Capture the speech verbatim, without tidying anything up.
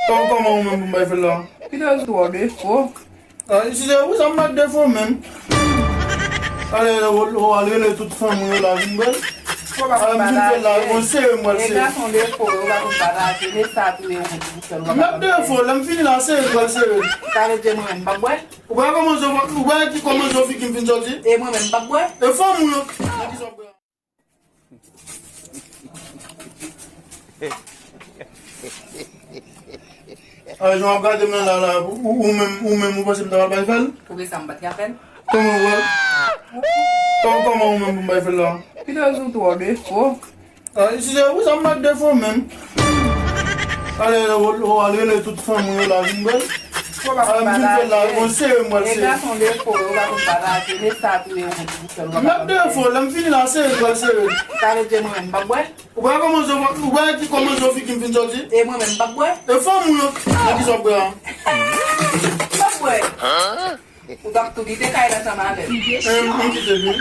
Kòm, kòman ou menm pou m bay fè l la? Pito, ou twò defo. Ah, si se ou, sa m bat defo menm. Ale, ou, ou al rele tout fanmi yo la, vin bèl. Ou pa konn pataje. Bon, sere m pral sere. E gason defo, ou pa konn pataje. Men sa tou e ou menm pou fè l, ou pa konn pataje. M bat defo, lè m fini la, sere m pral sere. Sa vle di mwen menm, m p ap bwè? Ou pa kòmanse, ou pa ki kòmanse yon fi ki m fin sòti? E mwen menm, m p ap bwè? E fanmi yo. Nan ki sa w bwè? A, jan w ap gade m nan la, la, ou, ou, ou menm, ou menm, ou panse m ta pral bay fè l? Poukisa m pa t ka fè l? Kòman w wè? Kòm, kòman ou menm pou m bay fè l la? Pito, ou twò defo. Ah, si se ou, sa m bat defo menm. Ale, ou, ou al rele tout fanmi yo la, vin bèl. Ou pa konn pataje. Ale, m fin fè l la, bon, sere m pral sere. E gason defo, ou pa konn pataje. Men sa tou e ou menm pou fè l, ou pa konn pataje. M bat defo, lè m fini la, sere m pral sere. Sa vle di mwen menm, m p ap bwè? Ou pa kòmanse, ou pa ki kòmanse yon fi ki m fin sòti? E mwen menm, m p ap bwè? E fanmi yo. Nan ki sa w ap bwè a? M p ap bwè. Ou t ap tou kite kay la ansanm avè m. E, m kite l, wi.